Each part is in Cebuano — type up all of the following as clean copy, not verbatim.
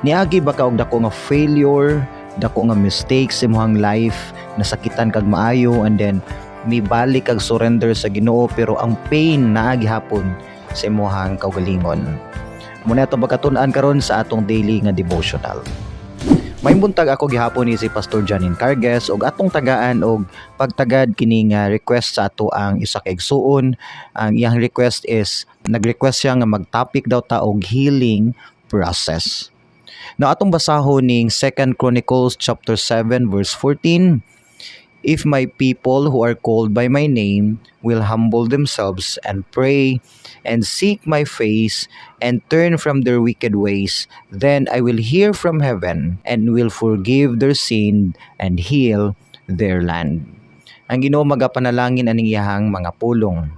Niagi ba ka og dako nga failure, dako nga mistake sa imong life, nasakitan kag maayo, and then mibalik kag surrender sa Ginoo, pero ang pain naa gihapon sa imong kaugalingon? Mao na atong pagkatun-an karon sa atong daily nga devotional. Maayong buntag, ako gihapon ni si Pastor Janin Carges ug atong tagaan og pagtagad kini nga request sa ato ang isa ka igsuon. Ang iyang request is nag-request siya nga mag-topic daw ta og healing process. Now, atong basahon ning 2 Chronicles chapter 7 verse 14. "If my people who are called by my name will humble themselves and pray and seek my face and turn from their wicked ways, then I will hear from heaven and will forgive their sin and heal their land." Ang Ginoo magapanalangin aning iyahang mga pulong.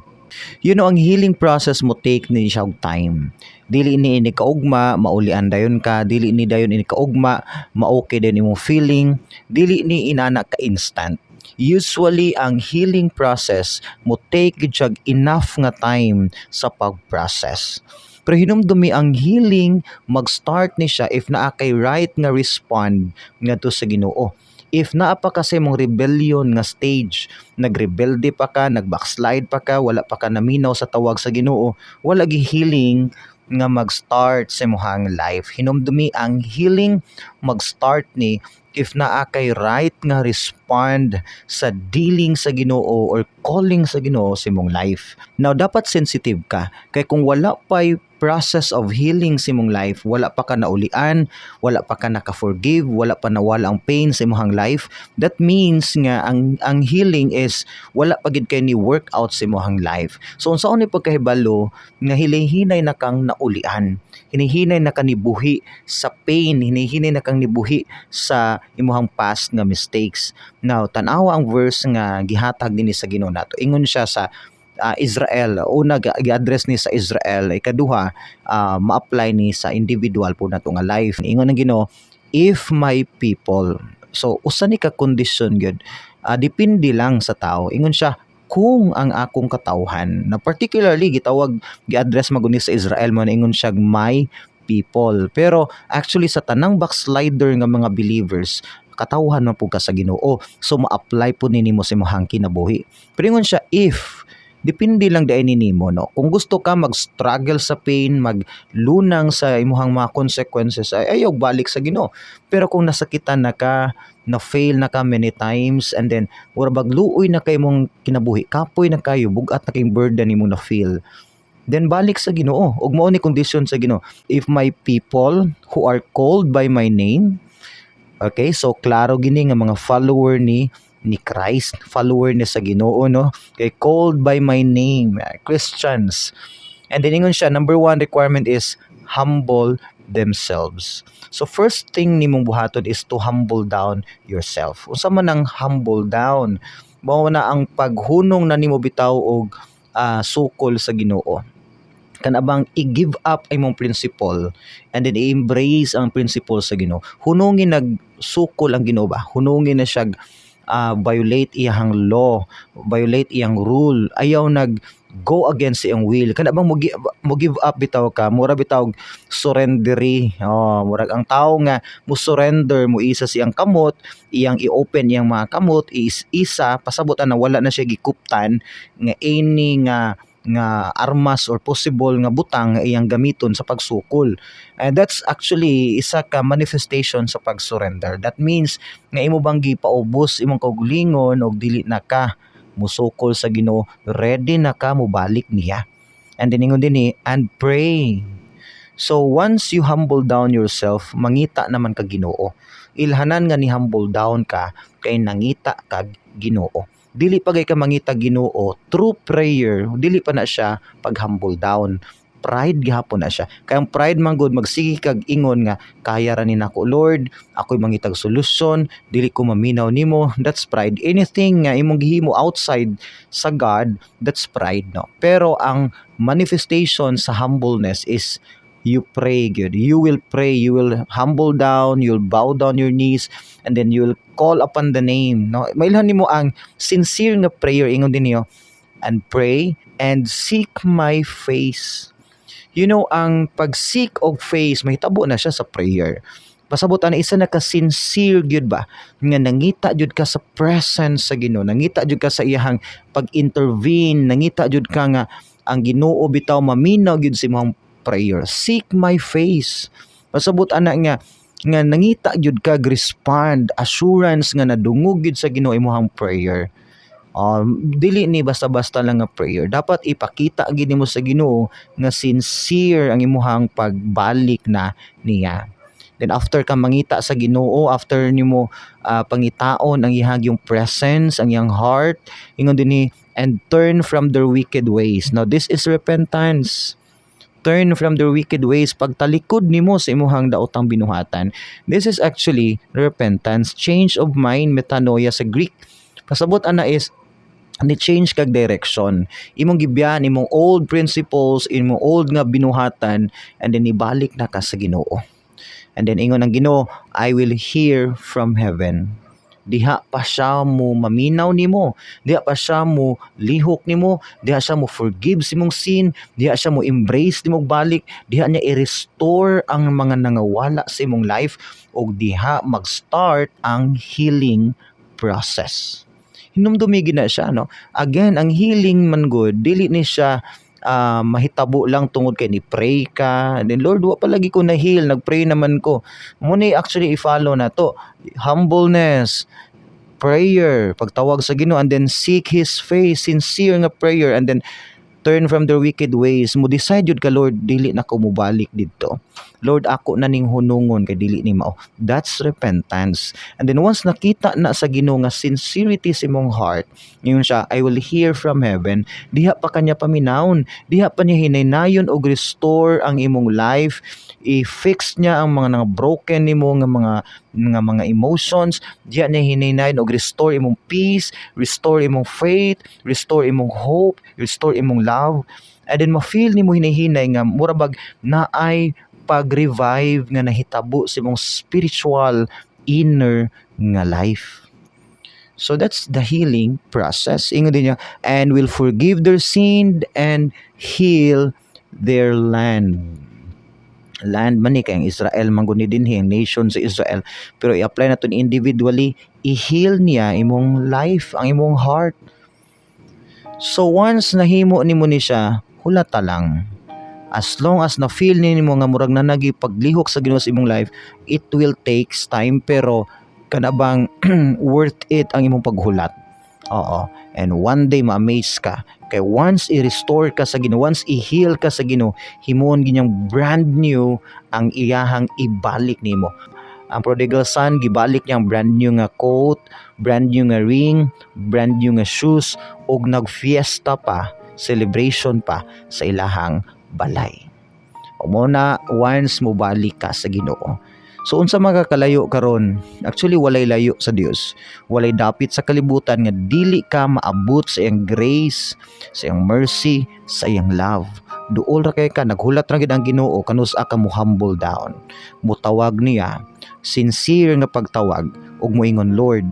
Ang healing process mo take ni siya og time. Dili ni ini kaugma, maulian dayon ka, dili ni dayon ini kaugma, ma-okay din imong feeling, dili ni inana ka instant. Usually, ang healing process mo take gid siya enough nga time sa pag-process. Pero hinumdumi, ang healing mag-start ni siya if naa kay right nga respond ngadto sa Ginoo. If naa pa kasi mong rebellion nga stage, nagrebelde pa ka, nag-backslide pa ka, wala pa ka naminaw sa tawag sa Ginoo, wala gi healing nga mag-start sa imong life. Hinumdumi, ang healing mag-start ni if naa kay right nga respond sa dealing sa Ginoo or calling sa Ginoo sa imong life. Now, dapat sensitive ka kay kung wala pa'y process of healing sa imong life, wala pa ka naulian, wala pa ka naka-forgive, wala pa nawala ang pain sa imong life, that means nga ang healing is wala pa gid kay ni work out sa imong life. So unsaon ni pagkahibalo nga hinahinay na kang naulian, hinahinay na ka nibuhi sa pain, hinahinay na kang nibuhi sa imong past nga mistakes? Now, tan-awa ang verse nga gihatag dinhi sa Ginoo nato. Ingon siya sa Israel. Una, gi-address ni sa Israel. Ikaduha, ma-apply ni sa individual po nato nga life. Ingon ang Ginoo, "If my people." So usa ni ka kondisyon gyud. Depende lang sa tao. Ingon siya, kung ang akong katawhan, na particularly gitawag, gi-address maguni sa Israel mo na ingon siya "my people". Pero actually, sa tanang backslider nga mga believers, katawhan man pud ka sa Ginoo. So ma-apply po ni nimo sa imong kinabuhi. Pero ingon siya, "if." Depende lang diay ni nimo, no? Kung gusto ka mag-struggle sa pain, maglunang sa imuhang mga consequences, ay ayaw balik sa Ginoo. Pero kung nasakitan na ka, na fail na ka many times, and then mura bag luoy na kay imong kinabuhi, kapoy na kayo, bugat na kayong burden nimo na feel, then balik sa Ginoo. Ug mao ni condition sa Ginoo. "If my people who are called by my name." Okay, so klaro gini nga mga follower ni Christ, follower ni sa Ginoo, no? Kay "called by my name", Christians. And then ingon siya, number one requirement is humble themselves. So first thing nimong buhaton is to humble down yourself. Unsa man ang humble down? Mao na ang paghunong na nimo bitaw og sukol sa Ginoo, kana bang i-give up ay imong principle and then i-embrace ang principle sa Ginoo. Hunungin nagsukol ang Ginoo ba? Hunungin na siya violate iyang law, violate iyang rule, ayaw nag go against iyang will. Kana bang mo give up bitaw ka, mura bitaw surrendery. Oh, murag ang tao nga mo surrender, mo isa siyang kamot, iyang i-open iyang mga kamot, is isa pasabot na wala na siya gikuptan nga any nga armas or possible nga butang nga iyang gamiton sa pagsukol. And that's actually isa ka manifestation sa pag-surrender. That means nga imo bang gipaubos imong kaugalingon og dili na ka musukol sa Ginoo, ready na ka mobalik niya. And then ingon dinhi, "and pray". So once you humble down yourself, mangita naman ka Ginoo. Ilhanan nga ni humble down ka kay nangita kag Ginoo. Dili pa gay ka mangita Ginoo through prayer, dili pa na siya pag humble down. Pride gihapon na siya. Kay ang pride man gud, magsige kag ingon nga kaya ra ni nako Lord, ako'y mangitag solusyon, dili ko maminaw nimo, that's pride. Anything nga imong gihimo outside sa God, that's pride, no? Pero ang manifestation sa humbleness is you pray good. You will pray, you will humble down, you'll bow down your knees, and then you will call upon the name, no? Mailhan nimo ang sincere nga prayer. Ingon din niyo, "And pray and seek my face." Ang pag-seek og face, mahitabo na siya sa prayer. Pasabot ana, isa na ka sincere gyud ba nga nangita jud ka sa presence sa Ginoo, nangita jud ka sa iyahang pag-intervene, nangita jud ka nga ang Ginoo bitaw maminaw gyud sa imong prayer. "Seek my face." Pasabot ana nga nangita gyud ka respond, assurance nga nadungog gyud sa Ginoo imong prayer. Dili ni basta-basta lang nga prayer. Dapat ipakita gyud nimo sa Ginoo nga sincere ang imuhang pagbalik na niya. Then after ka mangita sa Ginoo, after nimo pangitaon ang iyang yung presence, ang iyang heart, ingon dinhi, "and turn from their wicked ways." Now this is repentance. Turn from their wicked ways, pagtalikod nimo sa imuhang daotang binuhatan. This is actually repentance, change of mind, metanoia sa Greek. Pasabot ana is ni change kag direction. Imong gibiyaan imong old principles, imong old nga binuhatan, and then ibalik na ka sa Ginoo. And then ingon ang Ginoo, "I will hear from heaven." Diha pa siya mo maminaw nimo, diha pa siya mo lihok nimo, diha siya mo forgive sa imong sin, diha siya mo embrace nimo balik, diha niya i-restore ang mga nangawala sa imong life ug diha mag-start ang healing process. Hinumdumi gid na siya, no? Again, ang healing man gud, dili ni siya mahitabo lang tungod kay ni pray ka. Then, "Lord, wa pa lagi ko na heal, nagpray naman ko." Mao ni actually i-follow na to. Humbleness, prayer, pagtawag sa Ginoo, and then seek His face, sincere nga prayer, and then turn from their wicked ways. Mo decide jud ka, "Lord, dili na ko mobalik didto. Lord, ako na ning hunungon kay dili ni mao." That's repentance. And then once nakita na sa Ginoo nga sincerity sa imong heart, ingon siya, "I will hear from heaven." Diha pa kanya paminawon, diha pa niya hinaynayon og restore ang imong life, i-fix niya ang mga nang broken nimo nga mga emotions, diha niya hinaynayon og restore imong peace, restore imong faith, restore imong hope, restore imong love. And then ma-feel nimo hinay-hinay nga mura bag naay pag-revive nga nahitabo sa imong spiritual inner nga life. So that's the healing process. Ingon din niya, "and will forgive their sin and heal their land." Land man ni kay ang Israel man gud ni dinhi, ang nation sa Israel. Pero i-apply nato individually, i-heal niya imong life, ang imong heart. So once nahimo nimo ni siya, hulata lang. As long as na feel nimo nga murag na nagi paglihok sa Ginoo sa imong life, it will takes time, pero kana bang worth it ang imong paghulat. Oo. And one day ma-amaze ka. Kay once i-restore ka sa Ginoo, once i-heal ka sa Ginoo, himuon ginyang brand new ang iyahang ibalik nimo. Ang prodigal son, gibalik niya ang brand new nga coat, brand new nga ring, brand new nga shoes, ug nagfiesta pa, celebration pa sa ilahang balay. O mao na once mobalik ka sa Ginoo. So unsa makakalayo karon? Actually, walay layo sa Dios. Walay dapit sa kalibutan nga dili ka maabot sa iyang grace, sa iyang mercy, sa iyang love. Duol ra kay ka, naghulat ra gid ang Ginoo kanus-a ka mo humble down. Mutawag niya, sincere nga pagtawag ug moingon, "Lord,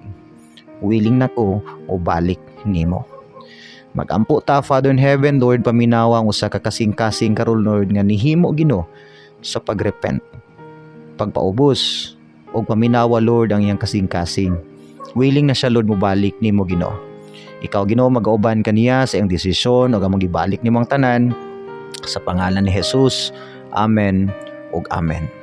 willing na ko o balik nimo." Magampo ta. Father in heaven, Lord, paminawa ang usa ka kasing-kasing karon, Lord, nga nihimo Ginoo sa pagrepent, pagpaubos, ug paminawa, Lord, ang iyang kasing-kasing. Willing na siya, Lord, mobalik nimo, Ginoo. Ikaw, Ginoo, magauban kaniya sa iyang desisyon ug among gibalik nimo ang tanan sa pangalan ni Jesus. Amen ug amen.